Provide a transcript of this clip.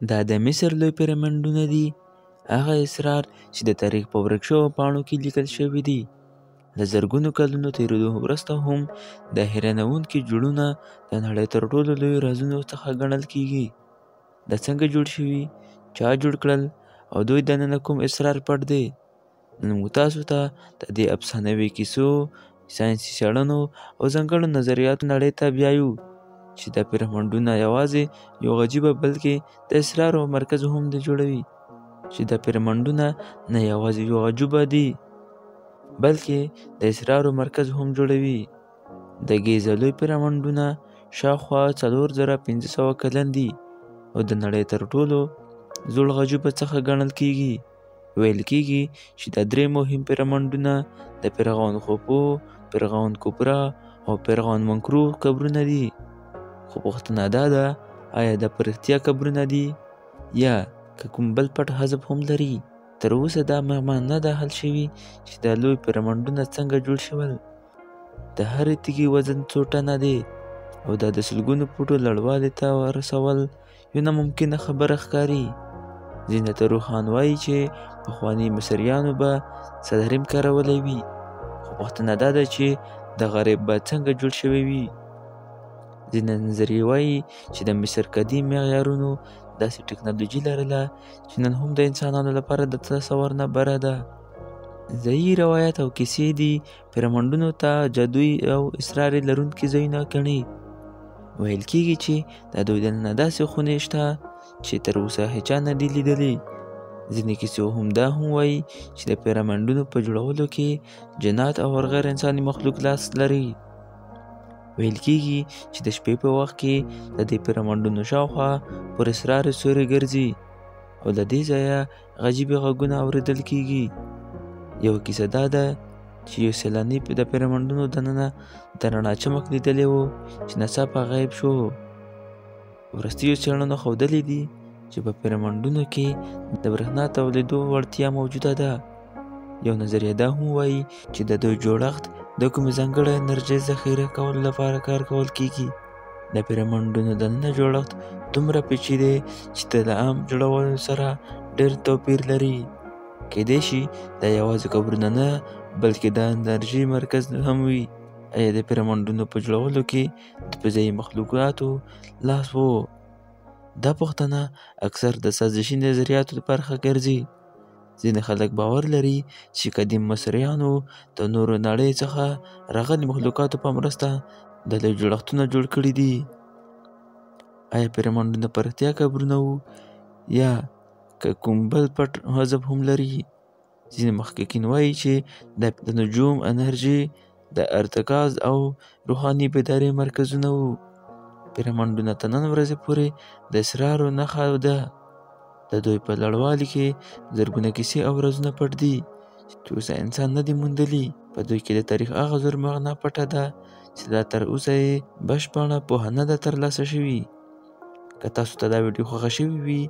دا د مصر لوی پیرامډونه دي، هغه اسرار چې د تاریخ په ورک شوو پاڼو کې لیکل شوي دي. له زرګونو کلونو تېرېدو وروسته هم دا حیرانوونکي جوړونه د نړۍ تر ټولو لویو رازونو څخه ګڼل کېږي. دا څنګه جوړ شوي، چا جوړ کړل او دوی دننه کوم اسرار پټ دی؟ نن موږ تاسو ته د دې افسانوي کیسو، ساینسي څېړنو او ځانګړو نظریاتو نړۍ ته بیایو چې دا پیرامډونه یوازې یو عجیبه بلکې د اسرارو مرکز هم جوړوي. چې دا پیرامډونه نه یوازې یو عجوبه دي بلکې د اسرارو مرکز هم جوړوي. د ګیزا لوی پیرامډونه شاوخوا 4500 کلن دي او د نړۍ تر ټولو زوړ عجوبه څخه ګڼل کیږي. ویل کیږي چې دا درې مهم پیرامډونه د فرعون خوفو، فرعون کوپرا او فرعون منکرو قبرونه دي. خو پوښتنه دا ده، آیا دا په رښتیا قبرونه دي یا که کوم بل پټ هدف هم لري؟ تر اوسه دا معما نه ده حل شوې چې دا لوی پیرامډونه څنګه جوړ شول. د هرې تیږې وزن څو ټنه دی او دا د سلګونو فوټو لوړوالي ته رسول یو ناممکنه خبره ښکاري. ځینې تاریخپوهان وایي چې پخواني مصریانو به سدریم کارولی وي، خو پوښتنه دا ده چې دغه ریب به څنګه جوړ شوی وي. ځینې نظریې وایي چې د مصر قدیم معیارونو داسې ټکنالوژي لرله چې نن هم د انسانانو لپاره د تصور نه بره ده. ځایي روایت او کیسې دي پیرامډونو ته جادويي او اسرار لرونکي ځایونه ګڼي. ویل کیږي چې د دوی دننه داسې خونې شته چې تر اوسه هیچا نه دي لیدلي. ځینې کیسې هم دا هم وایي چې د پیرامډونو په جوړولو کې جنات او غیر انساني مخلوق لاس لري. ویل کیږي چې د شپې په وخت کې د دې پیرامډونو شاوخوا پر اسرار سیوری ګرځي او له دې ځایه عجیب غږونه اورېدل کیږي. یوه کیسه دا ده چې یو سیلاني د پیرامډونو دننه د رڼا چمک لیدلی و چې ناڅاپه غایب شو. وروستیو څېړنو ښودلې دي چې په پیرامډونو کې د برېښنا تولیدو وړتیا موجوده ده. یو نظریه دا هم وایي چې د دوی جوړښت د کومې ځانګړې انرژۍ ذخیره کولو لپاره کارول کیږي. د پیرامډونو دننه جوړښت دومره پیچیده چې د عام جوړولو سره ډېر توپیر لري. کیدای شي دا یوازې قبرونه نه بلکې د انرژۍ مرکز هم وي. آیا د پیرامډونو په جوړولو کې د فضايي مخلوقاتو لاس و؟ دا پوښتنه اکثر د سازشي نظریاتو برخه ګرځي. ځینې خلک باور لري چې قدیم مصریانو د نورو نړۍ څخه راغلي مخلوقاتو په مرسته د لوی جوړښتونه جوړ کړي دي. آیا پیرامډونه په رښتیا قبرونه وو یا که کوم بل پټ هدف هم لري؟ ځینې محققین وایي چې د نجوم، انرژۍ د ارتکاز او روحاني بیدارۍ مرکزونه وو. پیرامډونه تر نن ورځې پورې د اسرارو نښه ده. د دوی په لوړوالي کې زرګونه کیسې او رازونه پټ دي چې تر اوسه انسان نه دي موندلي. په دوی کې د تاریخ هغه زوړ معنا پټه ده چې لا تر اوسه یې بشپړه پوهه نه ده ترلاسه شوې. که تاسو ته دا ویډیو خوښه شوې وي